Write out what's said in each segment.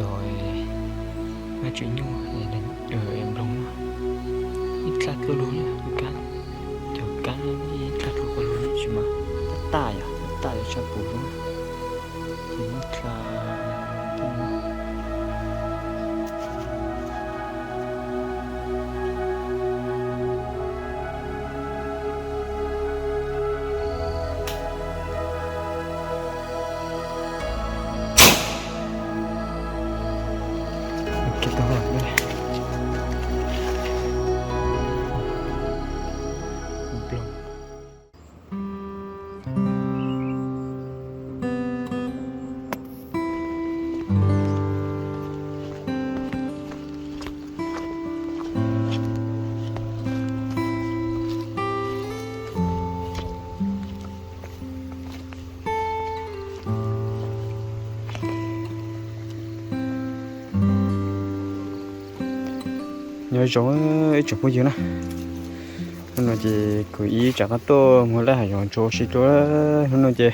Rồi, nói chuyện nhau thì là, ờ, em rung á. Ít khát có luôn á, tôi cắn. Tôi cắn, ít khát có luôn á, chứ mà tắt tay à, tắt tay cho bù luôn á. Thì ít khát, tôi Nhớ giống ấy, chụp phút dư nè. Hôm nay thì cứ ý chả có tô, mua lại hàng dòng chô xí tô. Hôm nay thì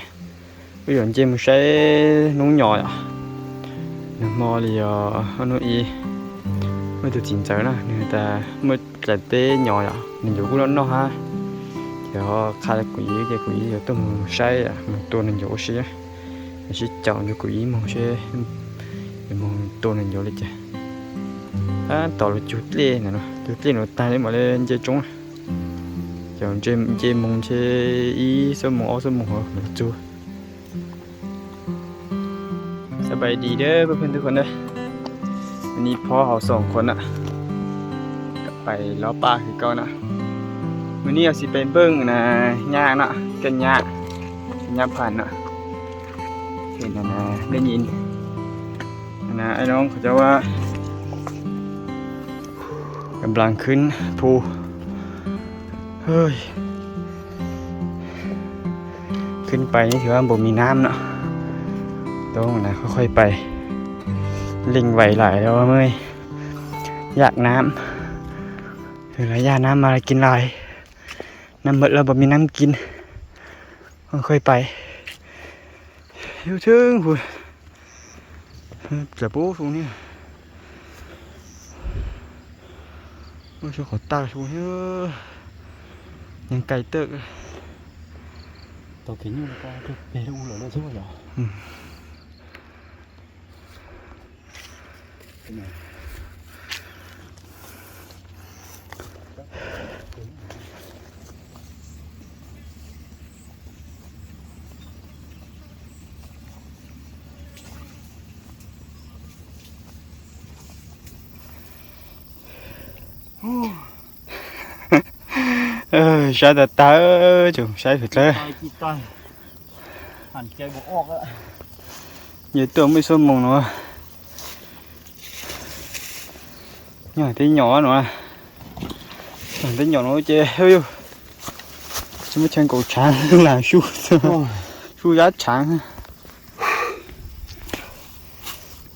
bây giờ chị mua xe nung nhỏ à. Nè, mò thì, ờ, hôm nay ý. Mới được chỉnh sửa nè, người ta mới chạy té nhỏ à. Mình dù cũng nó nó ha. Thì họ khai là quỹ, cái quỹ giờ tôi mua xe à, mua tô nên dù xí á. Xí chọn cho quỹ mua xe, mua tô nên dù đi chứ. À, tỏ là chú tlê nè, nó. Chú tlê nó ta đi mà lên chơi trống. Chọn chơi, chơi mông, chơi ý số mông, ó số mông hả, nó chú. ສະບາຍດີເດີເພື່ອນໆທຸກຄົນເດີ. ວັນນີ້ພໍ່ເຮົາສອງຄົນນະ ກໍໄປເລາະປ່າຄືເກົ່ານະ. ມື້ນີ້ເຮົາຊິໄປເບິ່ງນະ ຫຍ້າເນາະ ແກ່ນຫຍ້າ ຫຍ້າພັນເນາະ. ເຫັນອັນນະ ໄດ້ຍິນອັນນະ ອ້າຍນ້ອງເຂົາເຈົ້າວ່າ ກຳລັງຂຶ້ນພູ. ເຮີ້ຍ ຂຶ້ນໄປນີ້ຖືວ່າບໍ່ມີນ້ຳເນາະ. ຕ້ອງນະ ຄ່ອຍໆໄປ. ເລັ່ງໄວຫຼາຍແລ້ວເມື່ອຍ ຢາກນ້ຳ. ເວລາຢາກນ້ຳມາແລ້ວກິນຫຼາຍ. ນ້ຳໝົດແລ້ວບໍ່ມີນ້ຳກິນ. ຄ່ອຍໆໄປ. ຢູ່ເທິງພຸ້ນ ຈະປູສູງນີ້ ໂອ້ຍ ຂໍຕາສູງນີ້ ຍັງໄກເຕີບ. ໂຕເກຍຢູ່ແລ້ວກໍເປັນອູເລີຍເນາະ ອືມ. ເອີ ຊາດຕາເອີຍ ຈຸ ຊາດສຸດເລີຍ. ຕາຍ ຕາຍ ຫັນໃຈບໍ່ອອກລະ. ຢູ່ຕົວມື້ຊົ່ວໂມງເນາະ ຍ້ອນແຕ່ຫຍໍ້ເນາະ ຍ້ອນແຕ່ຫຍໍ້ເນາະ. ເຈ້ ເຮີ້ຍ ຈະມາແຂ່ງກັບຊ້າງ ຫຼາຍຊູ ໂອ້ຍ ສູ້ກັບຊ້າງ.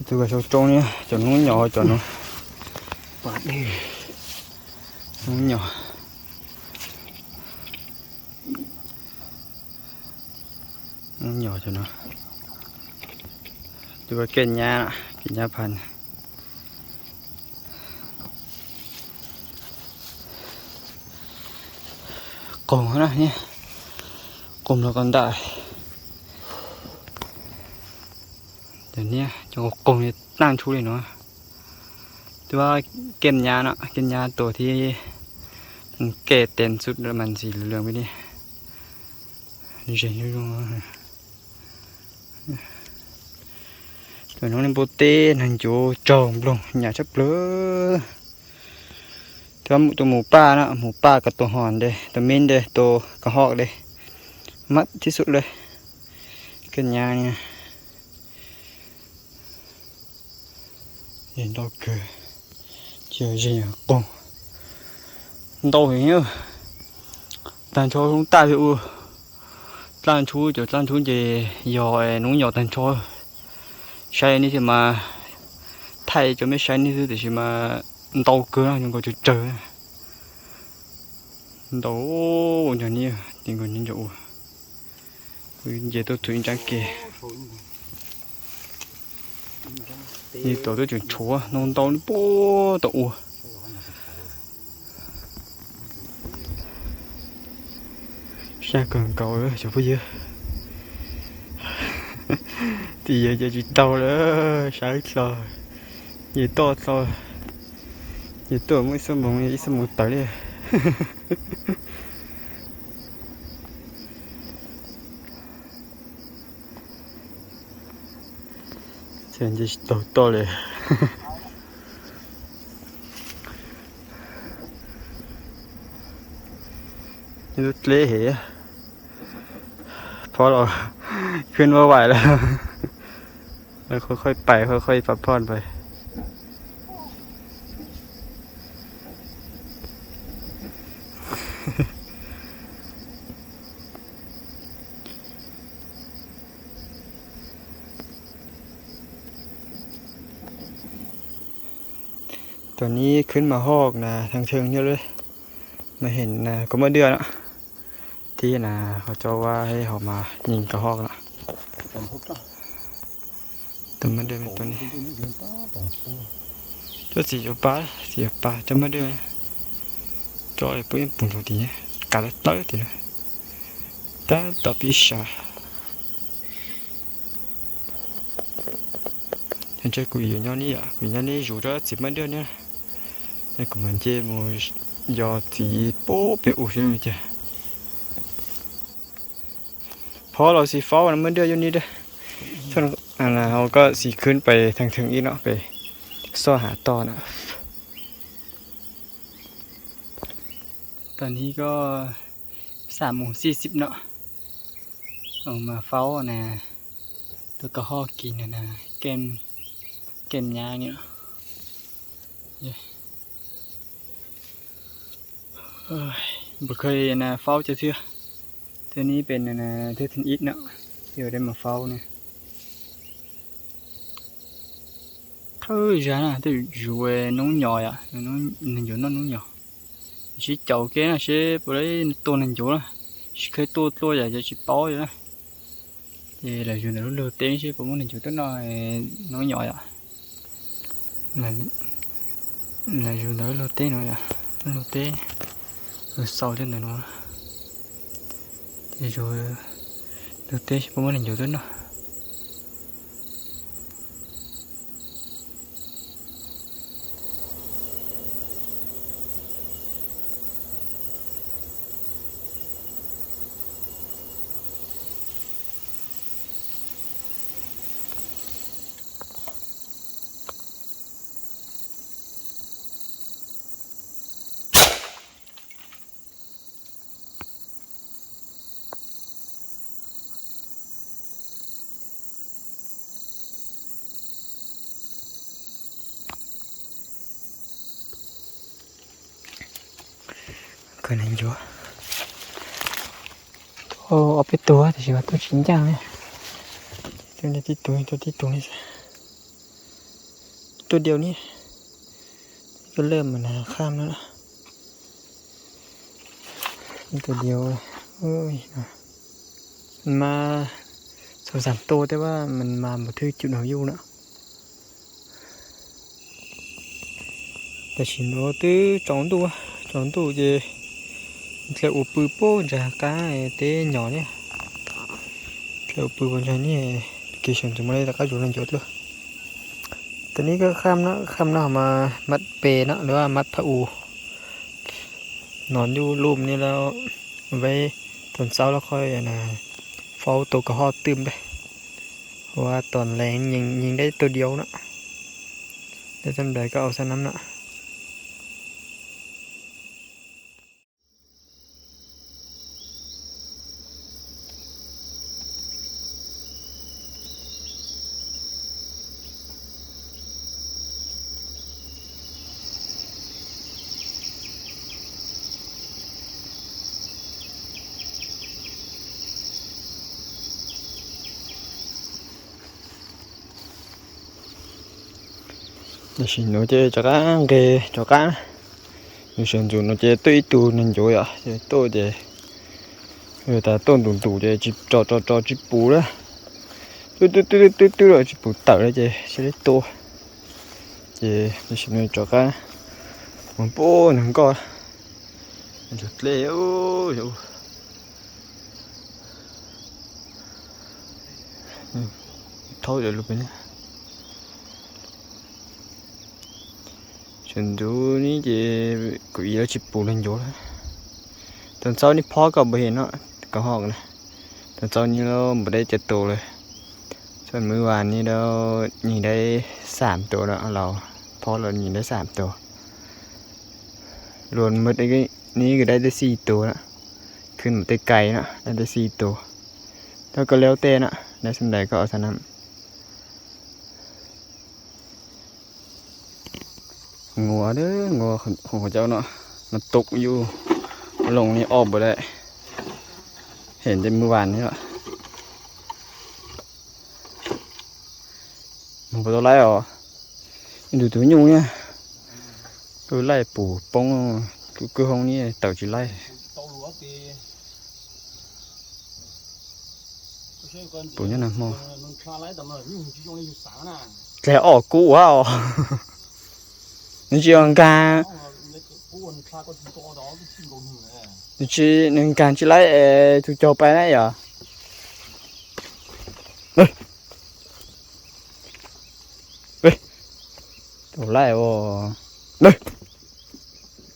ຕົວກະຊົກຈົ່ງນີ້ ຈອນໜູຫຍໍ້ ຈອນໜູ ປາດເດ້ ໜູຫຍໍ້. ມັນຫຍໍ້ຈັ່ງເນາະ ຫຼືວ່າແກ່ນຫຍ້າ ແກ່ນຫຍ້າພັນ ກົງຫັ້ນນະ ນີ້ ກົງແລ້ວກໍໄດ້ ດຽວນີ້ຈະກົງໃນນ້ຳທູເລີຍເນາະ. ແຕ່ວ່າແກ່ນຫຍ້າເນາະ ແກ່ນຫຍ້າໂຕທີ່ມັນແກ່ເຕັນສຸດ ແລ້ວມັນສີເຫຼືອງແບບນີ້ ເຢັນຢູ່. ໂຕນ້ອງນີ້ບໍ່ເຕະ ນັ່ງໂຈຈອງບລົງ ຫຍ້າຈັບເລີ. ໂຕໝູປ່າເນາະ ໝູປ່າກັບໂຕຫອນເດ້ ໂຕເມັນເດ້ ໂຕກະຮອກເດ້ ມັດທີ່ສຸດເລີຍ ແກ່ນຫຍ້ານີ້ນະ. ເຫັນດອກເກີ ເຈີເຢັນກົງ ໂຕເຫັນຢູ່ ຕານໂຊລົງໃຕ້ເອີ ຕານທູ ເຈົ້າຕານທູເຈ ຍໍໄອ້ໜູຫຍໍ້ຕານໂຊ ໃຊ້ອັນນີ້ຊິມາ ໄທຈະໄມ່ໃຊ້ນີ້ ແຕ່ຊິມາ ໂຕເກີນ ຍັງກໍຈະເຈີ ໂຕ ຢ່າງນີ້ ຈິງກໍຍິນຈະອູ ເຈໂຕທຸຍຈັງເກ. Nhìn tàu tôi chỉnh chúa, nông tàu nó bố tàu ua. Xa cần cầu ơ, cháu bây giờ. Thì giờ giờ chỉ tàu đó, xa ít lo. Giờ to to. Giờ to mỗi số mong, ít số mong tàu đi. Sen je tau tau le. ລົດເລເຫ ພໍລາວຂຶ້ນບໍ່ໄຫວແລ້ວ ແລ້ວຄ່ອຍໆໄປ ຄ່ອຍໆພັກຜ່ອນໄປ. ຕອນນີ້ຂຶ້ນມາຮອກນະ ທາງເທິງຢູ່ເລີຍ ມາເຫັນນະ ກໍມາເດືອນເນາະ ທີ່ນະ ເຂົາເຈົ້າວ່າໃຫ້ເຮົາມາຍິງກະຮອກເນາະ. ຕຳມາເດີແມ່ນຕົວນີ້ ຕົວສີຟ້າ ສີຟ້າ ຕຳມາເດີ ຈອຍປຸ້ຍປຸ້ງຕົວນີ້ ກາລະເຕີຕິນະ ຕາຕາປິຊາ. ເຫັນເຈົ້າກຸຍຢູ່ຍ້ອນນີ້ອະ ກຸຍຍ້ອນນີ້ຢູ່ຈະສິບມາເດືອນນີ້ ແຕ່ກຸມັນເຈໂມຍອດສີໂປເປອູຊິເຈ. ພໍລາວຊິເຝົ້ານຳເດີຢູ່ນີ້ເດີ ສ່ວນອັນນະ ເຮົາກໍຊິຂຶ້ນໄປທາງເທິງອີກເນາະ ໄປຊອກຫາຕໍ່ນະ. ຕອນນີ້ກໍສາມໂມງສີ່ສິບເນາະ ເອົາມາເຝົ້ານະ ຕົວກະຮອກກິນນະ ແກ້ມ ແກ້ມຫຍ້ານີ້ເນາະ. ເອີຍ ບໍ່ເຄີຍນະ ເຝົ້າຈັກເທື່ອ ເທື່ອນີ້ເປັນອັນນະ ເທື່ອທຳອິດເນາະ ທີ່ວ່າໄດ້ມາເຝົ້ານີ້. ເອີ ຈະນະ ແຕ່ຢູ່ນ້ອງຫຍໍຍອະ ນ້ອງ ຢູ່ນ້ອງ ນ້ອງຫຍໍຍ ຊິເຈົ້າແກນະ ຊິບໍ່ໄດ້ໂຕນັ້ນຢູ່ນະ ຊິເຄີຍໂຕ ໂຕໃຫຍ່ຈະຊິເປົ່າຢູ່ນະ. ເອີ ລະຢູ່ໃນລຸ້ນເລີເຕັງຊິປະມານຢູ່ຕົ້ນນ້ອຍ ນ້ອງຫຍໍຍອະ ລະ ລະຢູ່ໃນລຸ້ນເລີເຕັງນ້ອຍອະ ລຸ້ນເລເຕັງ ເອີ ເຊົາຈັ່ງໃດເນາະ ເອີ ຢູ່ ລຸ້ນເລເຕັງຊິປະມານຢູ່ຕົ້ນນ້ອຍ. ກໍນັ້ນຢູ່ ໂອ້ ເອົາໄປຕົວ ແຕ່ຊິວ່າຕົວຈິງຈັງເລີຍ ຕົວນີ້ຕິດຕົວ ຕົວຕິດຕົວນີ້ ຕົວດຽວນີ້ ກໍເລີ່ມ ອັນນະ ຂ້າມແລ້ວນະ ມີຕົວດຽວ ໂອ້ຍ ມັນມາສອງສາມໂຕ ແຕ່ວ່າມັນມາບໍ່ຖືກຈຸດເຮົາຢູ່ນະ. ແຕ່ຊິໂນຕື້ຈອງດູ ຈອງດູເຈ ເທື່ອອູປືໂປ້ຈະກາເຕຫຍໍນີ້ ເທື່ອອູປືໂປ້ຈະນີ້ ເກຊົນຈະມາໄດ້ຕະກາຢູ່ນັ້ນຢູ່ເລີຍ. ຕອນນີ້ກໍຄ່ຳເນາະ ຄ່ຳເນາະ ເຮົາມາມັດເປເນາະ ຫຼືວ່າມັດຜ້າອູ ນອນຢູ່ລຸ່ມນີ້ແລ້ວ ໄວ້ຕອນເຊົ້າແລ້ວຄ່ອຍ ອັນນະ ເຝົ້າໂຕກະຮອກຕື່ມເດ້ ເພາະວ່າຕອນແລງຍິງ ຍິງໄດ້ໂຕດຽວເນາະ ໄດ້ສ່ຳໃດກໍເອົາສ່ຳນັ້ນເນາະ. ລະຊິໂນເຈຈະກາງເກຈະກາງ ຍູເຊິນຈູໂນເຈຕຸ້ຍຕູນັນໂຍຍອະ ເຈໂຕເຈ ເອີ ຕາຕົ້ນຕຸນຕູເຈຈິບຈໍຈໍຈໍຈິບປູລະ Tut, tut, tut, tut, tut, tut, ci pù taư lé, ce, ce lé tô. Ce, ce sum ne cok ka. Mun pô, nang ko. Jot lé, ô, ô. Thâu de lu pe ne. Chun du ni ce, ku i la ci pù lan yo la. Ton sau ni pho ka bo hen no, ka hok na. ຕອນເຊົ້ານີ້ລາວບໍ່ໄດ້ຈັກໂຕເລີຍ. ສ່ວນມື້ວານນີ້ລາວຍິງໄດ້ສາມໂຕເນາະ, ລາວພໍລາວຍິງໄດ້ສາມໂຕ. ລວມໝົດນີ້ກໍໄດ້ແຕ່ສີ່ໂຕເນາະ, ຂຶ້ນມາແຕ່ໄກເນາະ, ໄດ້ແຕ່ສີ່ໂຕ. ແລ້ວກໍແລ້ວແຕ່ເນາະ, ໄດ້ສ່ຳໃດກໍເອົາສ່ຳນັ້ນ. ງົວເດີ ງົວຂອງເຂົາເຈົ້າເນາະ, ມັນຕົກຢູ່ ລົງນີ້ອອກບໍ່ໄດ້, ເຫັນແຕ່ມື້ວານນີ້ເນາະ. ມັນບໍ່ຕ້ອງໄລ່ເອົາ ມັນດູໂຕຫຍຸ້ງນີ້ ເອີ ໄລ່ປູປ່ອງ ຄື ຄືຫ້ອງນີ້ ເຕົາຊິໄລ່ ປູນີ້ນະໝໍ ແລ້ວອອກກູວ່າ ມັນຊິກາ ມັນຊິ ໜຶ່ງການຊິໄລ່ ເອີ ຖືກເຈົ້າໄປໄດ້ຫວາ? ເອີຍ ເອີຍ ໂຕໄລ່ບໍ່? ເອີຍ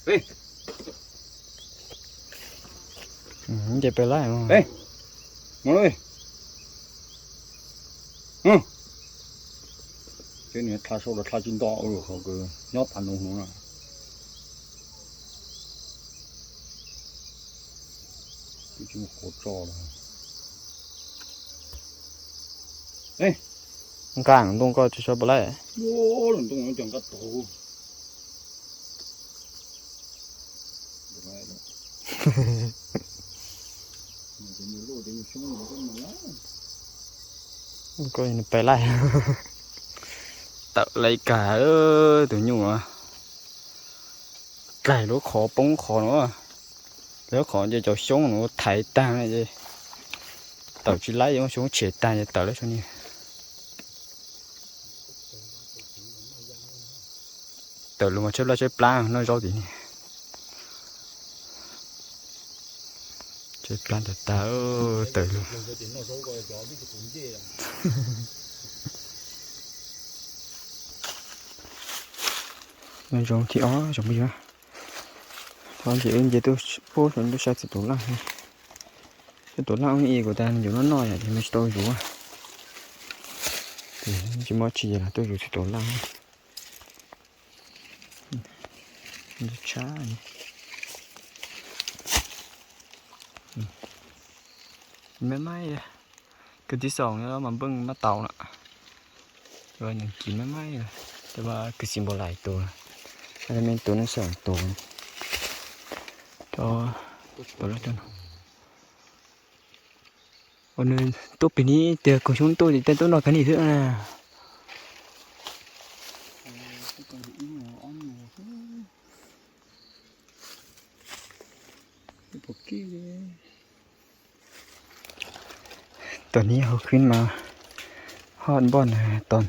ເອີຍ ອືມ ຈະໄປໄລ່ບໍ່? ເອີຍ ມາເລີຍ ຮຶ ເຈົ້ານີ້ທາໂຊລະທາຈິນດອ ເອີ ເຂົາກໍຍອດອານຸນະ ຄືຈິງໂຄດຈໍລະ ເອີຍ ກາງຕົງກໍຈະຊອບບໍ່ໄດ້ ໂອ້ ຕົງຈັງກັດໂຕ ມັນກໍຍັງໄປໄລ່ ຕະໄລກາ ເອີ ໂຕຫຍຸ້ງ ໄກ່ໂລຂໍປົງຂໍເນາະ ແລ້ວຂໍຈະເຈົ້າຊົງໜູໄຖຕາງເດ ເຕົາຊິໄລ່ຢອງຊົງເສຍຕາຍເຕົາແລ້ວຊ່ວງນີ້ ເຕີບລົງມາເຊີບລາເຊີບປາເນາະ ເຈົ້າຕີນີ້ ເຊີບປາຕາຕາ ເອີ ເຕີບລົງ ເນາະ ຈອງທີ່ ອໍ ຈອງບໍ່ຢູ່ນະ ຕອນທີ່ເອັນເຈໂຕ ໂອ້ ໂຕຊາຕິໂຕລາ ໂຕລາອີກວ່າ ແຕ່ມັນຢູ່ນ້ອຍໆ ທີ່ມັນໂຕຢູ່ ທີ່ມັນຈະມາທີ່ລະ ໂຕຢູ່ທີ່ໂຕລາ ມັນຈະຊ້າ ໃໝ່ໆ ເດີ ຄືທີ່ສອງນີ້ລາວມາເບິ່ງມາເຕົານະ ວ່າຍັງກິນໃໝ່ໆ ແຕ່ວ່າຄືຊິບໍ່ຫຼາຍໂຕ ອາດຈະແມ່ນໂຕໜຶ່ງສອງໂຕ ໂຕ ໂຕລະຕົວ ໂອ້ ໂຕປີນີ້ເຕີກະຊຸນໂຕ ແຕ່ໂຕນ້ອຍກວ່ານີ້ເທື່ອນະ ຕອນນີ້ເຮົາຂຶ້ນມາຮອດບ່ອນນະ ຕອນ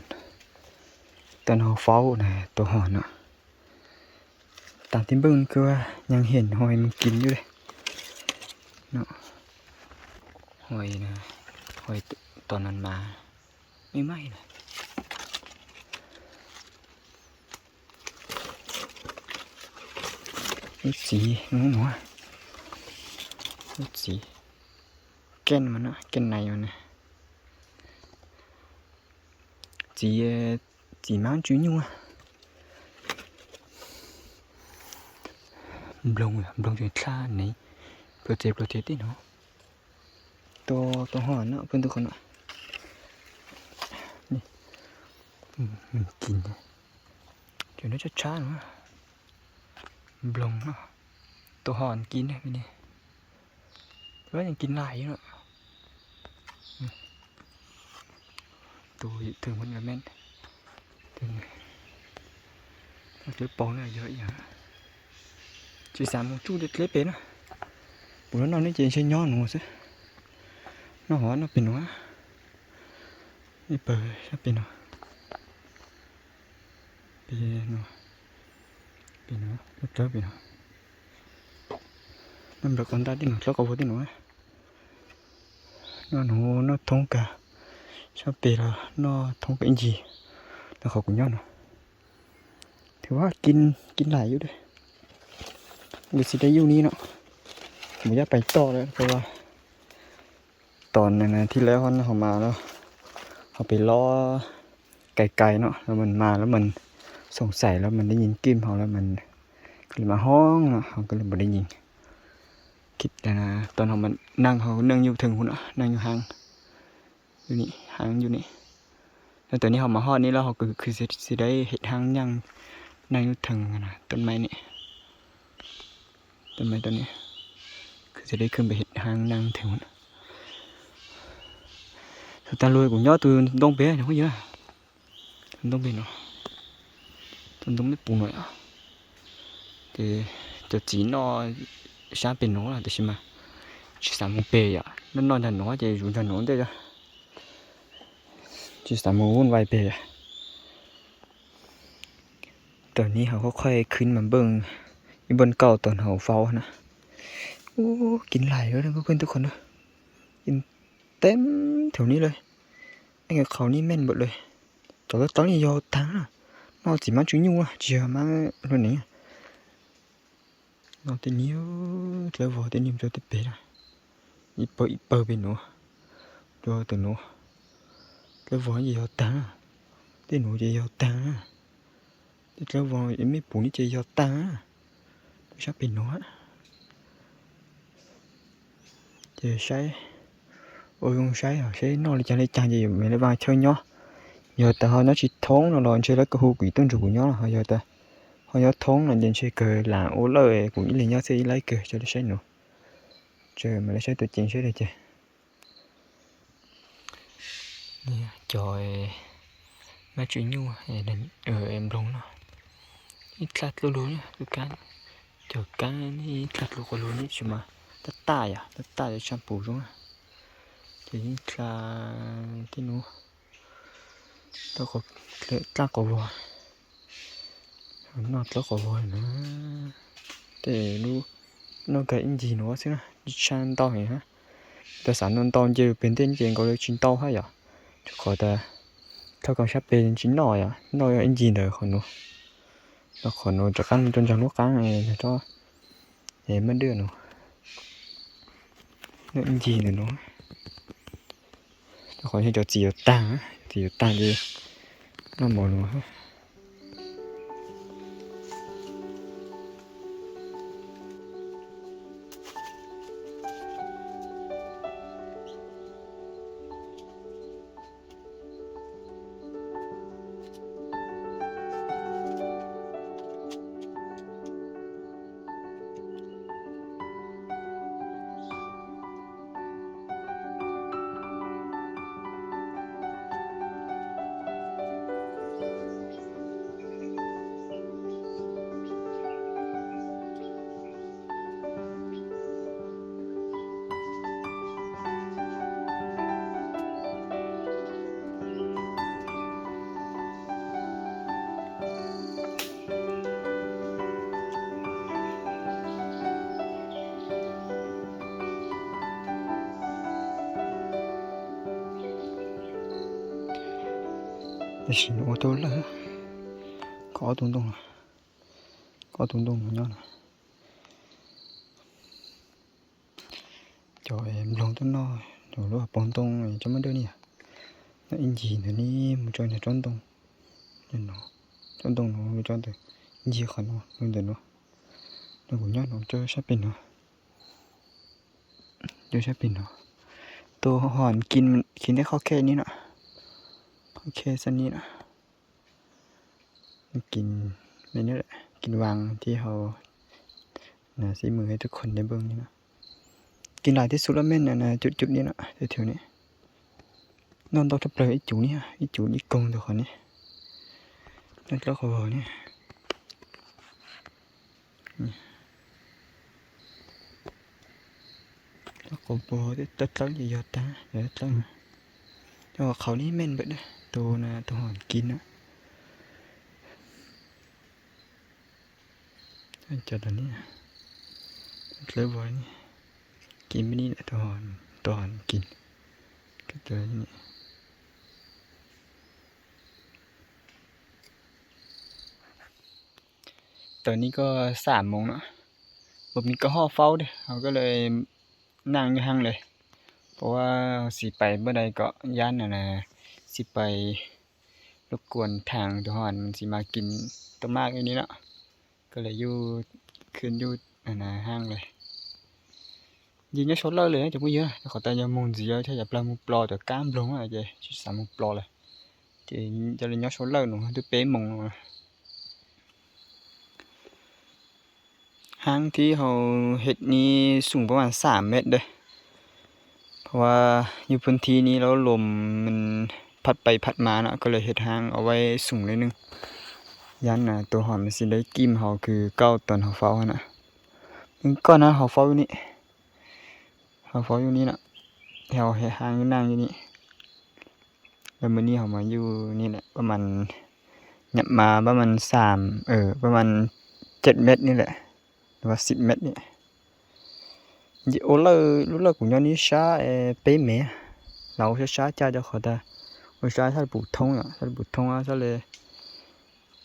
ຕອນເຮົາເຝົ້ານະ ໂຕຮອນເນາະ ຕາມທີ່ເບິ່ງຄືວ່າຍັງເຫັນຮອຍມັນກິນຢູ່ເດເນາະ ຮອຍນະ ຮອຍຕອນນັ້ນມາໃໝ່ໆນະ. ເຮັດສີ ໜູ ໜູ ເຮັດສີ ແກ່ນມັນນະ ແກ່ນໃນມັນນະ ສີ ສີມ້ານຈຸຍຢູ່ ບລົງ ບລົງຈຸຍທານໃນ ໂປຣເຈກ ໂປຣເຈກຕິເນາະ. ໂຕ ໂຕຮອນເນາະ ເພິ່ນທຸກຄົນເນາະ ນີ້ ອືມ ມັນກິນ ຈົນໄດ້ຊ້າໆເນາະ ບລົງເນາະ ໂຕຮອນກິນເດ້ມື້ນີ້ ແຕ່ວ່າຍັງກິນຫຼາຍຢູ່ເນາະ ອືມ ໂຕເຖິງເພິ່ນກໍແມ່ນ ເຖິງ ເລີຍປອງເລີຍເຍາະອີ່ຫຍັງ ຊິສາມໂມງຈູເລັດເປັນ ປຸນນອນນີ້ຈະໃຊ້ຍ້ອນຫົວຊະ ນອນຫົວນອນເປັນຫົວ Ê, pơ, sa pê no. Pê no. Pê no, pê no. Năm đó con ta đi nó, cho con vô đi nó. Nó, nó, nó thông cả. Sa pê là nó thông cả gì. Nó khó cũng nhớ nó. ຖືວ່າກິນ ກິນຫຼາຍຢູ່ເດ້. ກໍຊິໄດ້ຢູ່ນີ້ເນາະ ບໍ່ຢາກໄປຕໍ່ແລ້ວ ເພາະວ່າຕອນນັ້ນນະ ທີ່ແລ້ວເຮົາມາແລ້ວ ເຮົາໄປລໍໄກໆເນາະ ແລ້ວມັນມາ ແລ້ວມັນສົງໄສ ແລ້ວມັນໄດ້ຍິນກິ່ນເຮົາ ແລ້ວມັນກໍເລີຍມາຮ້ອງເນາະ ເຮົາກໍເລີຍບໍ່ໄດ້ຍິນ. ຄິດນະ ຕອນເຮົາມານັ່ງ ເຮົານັ່ງຢູ່ເທິງພຸ້ນເນາະ ນັ່ງຢູ່ຫ້າງ ຢູ່ນີ້ ຫ້າງຢູ່ນີ້ ແລ້ວຕອນນີ້ເຮົາມາຮອດນີ້ແລ້ວ ເຮົາກໍຄືຊິ ຊິໄດ້ເຮັດຫ້າງຍ່າງ ນັ່ງຢູ່ເທິງຫັ້ນນະ ຕົ້ນໄມ້ນີ້ ຕົ້ນໄມ້ຕົ້ນນີ້ ຄືຊິໄດ້ຂຶ້ນໄປເຮັດຫ້າງນັ່ງເທິງພຸ້ນ. Tao lùi cũng nhớ từ Đông Bé nó không nhớ. Tao Đông Bé nó. Tao Đông Bé bù nổi à. Thì cho chỉ nó sáng bên nó là tôi xin mà. Chỉ sáng mùng bê à. Nó nói là nó chứ dù cho nó đây à. Chỉ sáng mùng bốn vài bê à. ຕອນນີ້ເຮົາກໍຄ່ອຍຂຶ້ນມາເບິ່ງຢູ່ບ່ອນເກົ່າຕອນເຮົາເຝົ້າຫັ້ນນະ. ໂອ້ ກິນຫຼາຍເດີເພື່ອນໆທຸກຄົນເດີ ກິນເຕັມແຖວນີ້ເລີຍ. ອັນເຂົານີ້ແມ່ນເບິດເລີຍ. ຈອດຕອນນີ້ຢອກຕັງນະ ນອກຊິມາຈຸຍູນະ ເຈຍມາໂລດນີ້. ນອກແຕ່ນີ້ ເຈົ້າວໍແຕ່ນີ້ເຈົ້າແຕ່ເປັນນະ ອີເປີ ອີເປີເປັນໜູ ໂດ ໂຕໜູ ເຈົ້າວໍຢອກຕັງ ແຕ່ໜູຈະຢອກຕັງ ແຕ່ເຈົ້າວໍແມ່ປູນີ້ຈະຢອກຕັງ ໂດ ຊາເປັນໜູ Giờ sấy, ôi, ông sấy hả? Sấy nọ là chàng, là chàng gì mà nó vào chơi nhó. Giờ ta họ nó chỉ thốn nó lo chơi lấy cái hũ quỷ tương chủ của nhó, họ giờ ta họ nhó thốn là nhìn chơi cờ là ô lơ cũng ít là nhó sẽ lấy cờ cho nó sấy nữa. Chơi mà lấy sấy tụi chèn sấy đây chơi. ນີ້ຈອຍມາຈຸຍູ ເອີ ເອີ ເອັມລົງເນາະ ອີກລັດໂລໂລນີ້ຄືກັນ ຈອຍກັນ ອີກລັດໂລໂລນີ້ຊິມາ ຕາຕາຍາ ຕາຕາຍາ ແຊມປູຈົງ ຈະອີກລັດຕິໂນ ຕາກໍ ຕາກໍບໍ່ Not loko voi na. Te lu no ga inji no sina. Di chan tao he ha. Ta sa non tao je pen ten je ko le chin tao ha ya. Ko ta. Tao ko sha pen chin no ya. No ya inji de ko no. No ko no ta kan ton jang lu kan e to. E ma de no. No inji de no. Khỏi cho chị ta, chị ta đi. Nó mỏi luôn ha. Isi no oto la. Ko tung tung. Ko tung tung nyo na. Cho em lòng tôi nói, cho lúa bông tông này cho mấy đứa nè. Nó in gì nữa nè, một cho nhà trốn tông. Nên nó, trốn tông nó cho tôi. In gì khỏi nó, luôn rồi nó. Nó cũng nhớ nó cho sắp pin nó. Cho sắp pin nó. Tôi hoàn kín, kín cái khó khe nè nó. Khó khe sân nè nó. ກິນແມ່ນນີ້ແຫຼະ ກິນຫວ່າງທີ່ເຮົານະ ຊີ້ມືໃຫ້ທຸກຄົນໄດ້ເບິ່ງນີ້ນະ. ກິນຫຼາຍທີ່ສຸດລະແມ່ນອັນນະ ຈຸດໆນີ້ນະ ແຖວໆນີ້. ນອນຕອກທັບເລີອີຈູນີ້ ອີຈູອີກົງຕົວຂອງນີ້ ນອນຕອກຂອງນີ້. ແລ້ວກໍບໍ່ໄດ້ຕັດຕັ້ງຢູ່ຍອດຕາ ຍອດຕັ້ງ. ແຕ່ວ່າເຂົານີ້ແມ່ນເບິດເດ້ ໂຕນະ ໂຕຫອນກິນນະ. ເຈົ້າຕົວນີ້ ເລີບອຍນີ້ ກິນໄປນີ້ແຫຼະ ໂຕຫອນ ໂຕຫອນກິນ ກໍຕົວນີ້. ຕອນນີ້ກໍສາມໂມງເນາະ ບໍ່ມີກະຫໍ່ເຝົ້າເດ້ ເຮົາກໍເລີຍນັ່ງຢູ່ຫັ້ນເລີຍ ເພາະວ່າເຮົາຊິໄປບໍ່ໄດ້ກໍຢ້ານ ອັນນ່າ ຊິໄປລົບກວນທາງໂຕຫອນ ມັນຊິມາກິນຕົ້ນໝາກຢູ່ນີ້ເນາະ ກໍເລີຍຢູ່ ຂຶ້ນຢູ່ ອັນນ່າ ຫ້າງເລີຍ. ຍືນຍົດໂຊເລີເລີຍ ຈະບໍ່ເຢີ ແຕ່ຂໍຕາຍາມຸງຊິເຢີ ຈະປາມຸງປລໍ ຈະກ້າມລົງອາ ຈະຊິສາມຸງປລໍລະ ຈະເລີຍຍົດໂຊເລີໜູ ຈະເປມຸງ. ຫ້າງທີ່ເຮົາເຮັດນີ້ສູງປະມານສາມແມັດເດີ້ ເພາະວ່າຢູ່ພື້ນທີ່ນີ້ແລ້ວລົມມັນພັດໄປພັດມາເນາະ ກໍເລີຍເຮັດຫ້າງເອົາໄວ້ສູງໜ້ອຍໜຶ່ງ ຢ້ານ ອ່າ ໂຕຫອນມັນຊິໄດ້ກິ້ມເຮົາຄືເກົ່າຕອນເຮົາເຝົ້າຫັ້ນນະ. ກ່ອນໜ້າເຮົາເຝົ້າຢູ່ນີ້ ເຮົາເຝົ້າຢູ່ນີ້ເນາະ ເຮົາເຮັດຫ້າງຢູ່ ນັ່ງຢູ່ນີ້ ແລ້ວມື້ນີ້ເຮົາມາຢູ່ນີ້ແຫຼະ ປະມານ ຫຍັບມາປະມານສາມ ເອີ ປະມານເຈັດແມັດນີ້ແຫຼະ ຫຼືວ່າສິບແມັດນີ້. ໂອເລີ ໂອເລີ ກູຍອນນີ້ຊາ ເອ ເປແມ ລາວຊາ ຊາ ຈາ ຈາ ຂໍຕາ ໂອຊາ ຊາ ປູທົ່ງ ອາ ຊາ ປູທົ່ງ ອາ ຊາ ເລ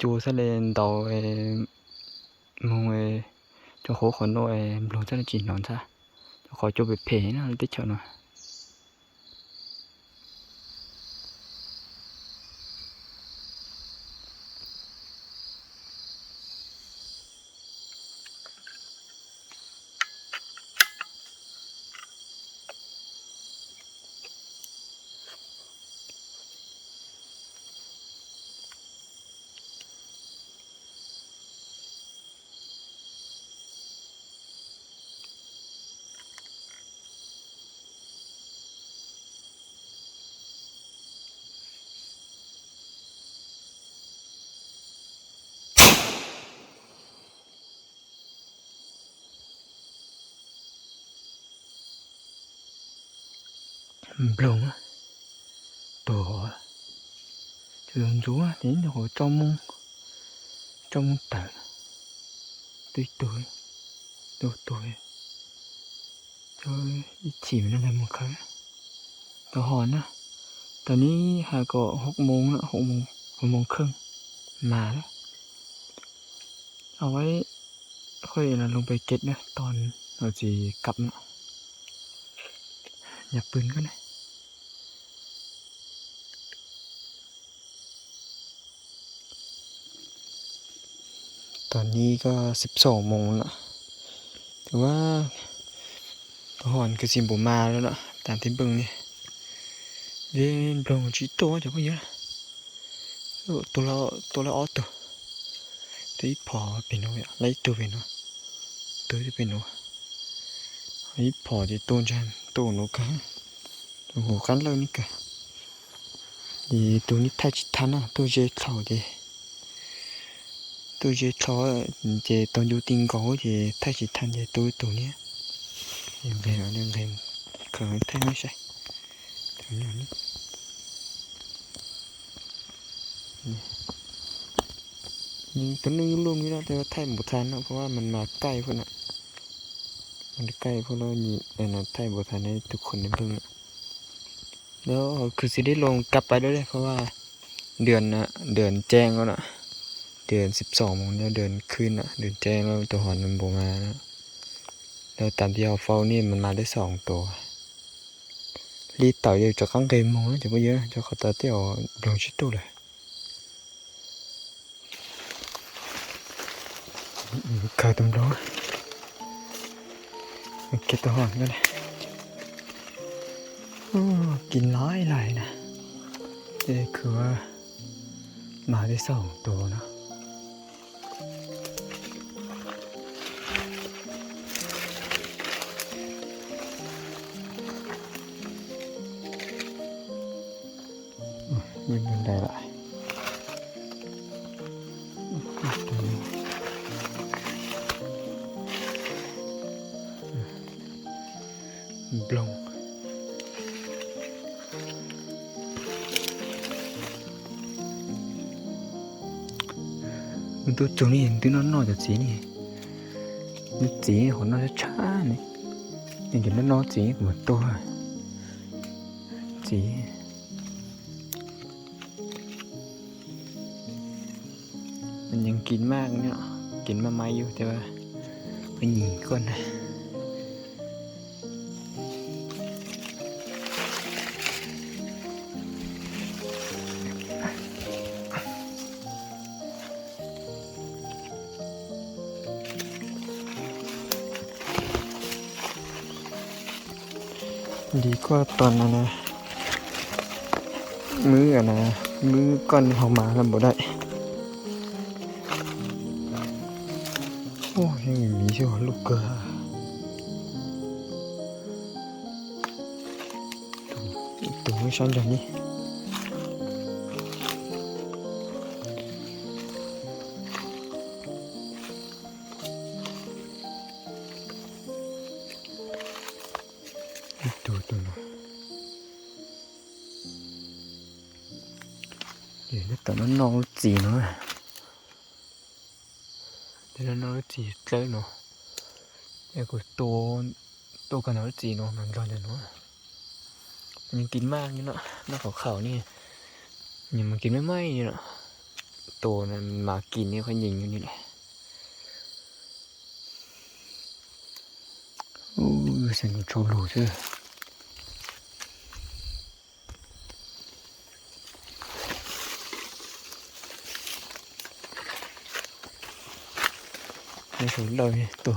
ຈູ ຊາ ເລ ເດົາ ເອ ມຸງ ເອ ຈາ ໂຄ ຂໍໂນ ເອ ບລູ ຊາ ເລ ຈີ ນອນ ຊາ ຈາ ຂໍ ໂຈ ເປ ເພ ນະ ເລ ຕິ ຊາ ນອນ. ບລູ ໂຕ ໂຕ ໂຕ ໂຕ ໂຕ ໂຕ ໂຕ ໂຕ ໂຕ ໂຕ ໂຕ ໂຕ ໂຕ ອີກທີມັນໄດ້ໝົດເລີຍ ໂຕຫອນນະ. ຕອນນີ້ຫາກໍຫົກໂມງເນາະ ຫົກໂມງ ຫົກໂມງເຄິ່ງ ມາແລ້ວ. ເອົາໄວ້ຂ້ອຍລະລົງໄປເກັບນະ ຕອນເຮົາຊິກັບເນາະ. ຫຍັບປືນກ່ອນນະ. ຕອນນີ້ກໍສິບສອງໂມງລະ ແຕ່ວ່າໂຕຫອນຄືຊິບໍ່ມາແລ້ວເນາະ ຕາມທີ່ເບິ່ງນີ້. ເດ ໂບງຈີໂຕ ຈະບໍ່ເຍອະ ໂຕລະ ໂຕລະອອໂຕ ໂຕອີ່ພໍເປັນໂນ ໄລ່ໂຕເປັນໂນ ໂຕເປັນໂນ ອີ່ພໍເດ ໂຕຈັນ ໂຕໂນກະ ໂຕໂຫຄັນເລີຍນີ້ກະ. ເດ ໂຕນີ້ໄທຈິທັນນະ ໂຕເຈເຂົ້າເດ ໂຕເຈເຂົ້າເດ ຕອນຢູ່ຕິງກໍເດ ໄທຈິທັນເດ ໂຕ ໂຕນີ້ ເດ ເດ ເດ ເດ ເຄີງໄທໄມ່ໃຊ່ ໂຕນີ້ ນີ້ ໂຕໜຶ່ງຢູ່ລຸ່ມນີ້ເນາະ ແຕ່ວ່າໄທບໍ່ທັນເນາະ ເພາະວ່າມັນມາໃກ້ພຸ້ນນະ ມັນໃກ້ພຸ້ນ ແລ້ວນີ້ ອັນນັ້ນ ໄທບໍ່ທັນໃຫ້ທຸກຄົນໄດ້ເບິ່ງເນາະ. ແລ້ວເຮົາຄືຊິໄດ້ລົງກັບໄປແລ້ວເດ້ ເພາະວ່າເດືອນນະ ເດືອນແຈ້ງແລ້ວນະ ເດືອນສິບສອງໂມງແລ້ວ ເດືອນຄືນນະ ເດືອນແຈ້ງແລ້ວ ໂຕຫອນມັນບໍ່ມານະ. ແລ້ວຕາມທີ່ເຮົາເຝົ້ານີ້ມັນມາໄດ້ສອງໂຕ ລີດເຕົາຢູ່ຈາກກາງເກມໂມງ ຈະບໍ່ເຍອະ ຈາກເຂົາຕາເຕາະລົງຊິໂຕເລີຍ. ເຂົ້າຕຳຫຼວດ ເກັບໂຕຫອນກ່ອນ. ໂອ້ ກິນຫຼາຍໆນະ ເອີ ຄືວ່າມາໄດ້ສອງໂຕເນາະ. ມີບ່ອນໃດຫຼາຍ ບລົງ. ມັນໂຕຈຸ່ມນີ້ ມັນນອນໆ ຈັ່ງຊີ້ນີ້ ມັນຈີ່ຂອງນອນຊ້າໆ ນີ້ ຍັງກິນນອນໆ ຈີ່ ມັນໂຕຈີ່ ມັນຍັງກິນໝາກຢູ່ເນາະ ກິນໝາກໄມ້ຢູ່ ແຕ່ວ່າມັນຍິງກ່ອນນະ. ດີກວ່າຕອນນັ້ນນະ ມື້ອັນນະ ມື້ກ່ອນເຮົາມາແລ້ວບໍ່ໄດ້. ໂອ້ ຍັງມີຢູ່ ລູກເກືອ ໂຕມັນຊັ້ນດຽວນີ້ ໂຕ ໂຕ ໂຕ ເອີ ຕອນນັ້ນນ້ອງຈີ່ເນາະ ແຕ່ນັ້ນນ້ອງຈີ່ເລີຍເນາະ ແຕ່ກໍໂຕ ໂຕກັນນ້ອງຈີ່ເນາະ ມັນກໍເນາະ ມັນຍັງກິນໝາກຢູ່ເນາະ ໝາກຂາວໆ ນີ້ ຍັງມາກິນໃໝ່ໆ ຢູ່ເນາະ ໂຕນັ້ນໝາກິນນີ້ ຂ້ອຍຍິງຢູ່ນີ້ແຫຼະ. ໂອ້ ສັນໂຊລູເດີ ໃນສົນເຫຼົ່ານີ້ໂຕ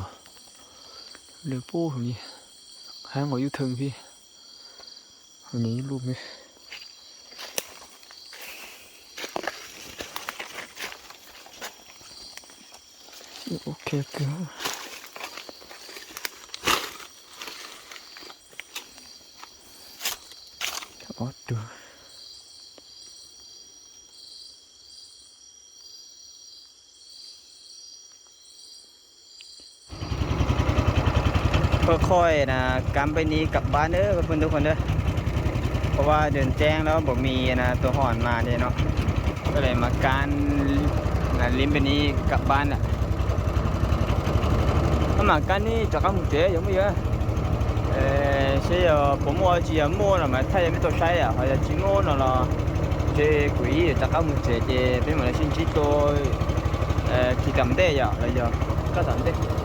ເລີຍໂປ້ນີ້ ຫາງເອົາຢູ່ເທິງພີ້. ອັນນີ້ລູກນີ້ ໂອເຄ ເກືອບ ອອດດູ ຄ່ອຍໆ ນະ ກຳໄປນີ້ກັບບ້ານເດີ ເພື່ອນໆ ທຸກຄົນເດີ ເພາະວ່າເດີນແຈ້ງແລ້ວບໍ່ມີ ນະ ຕົວຫອນມາເດ້ເນາະ ກໍເລີຍມາການ ນະ ລິ້ນໄປນີ້ກັບບ້ານລະ ມາການນີ້ຈະກຳເຈ ຍັງບໍ່ເຍອະ ເອີ ເຊຍ ໂປຣໂມດ ຈີໂມ ນະ ມາໄທຍັງບໍ່ຕົວໃຊ້ອະ ເຂົາຈະຈີໂມ ນະ ລະ ເຈ ກຸຍ ຈະກຳເຈ ເຈ ເປັນມາລາຊິນຈີໂຕ ເອີ ຄິກຳເດຍ ລະ ຍອ ກະສາມເດ.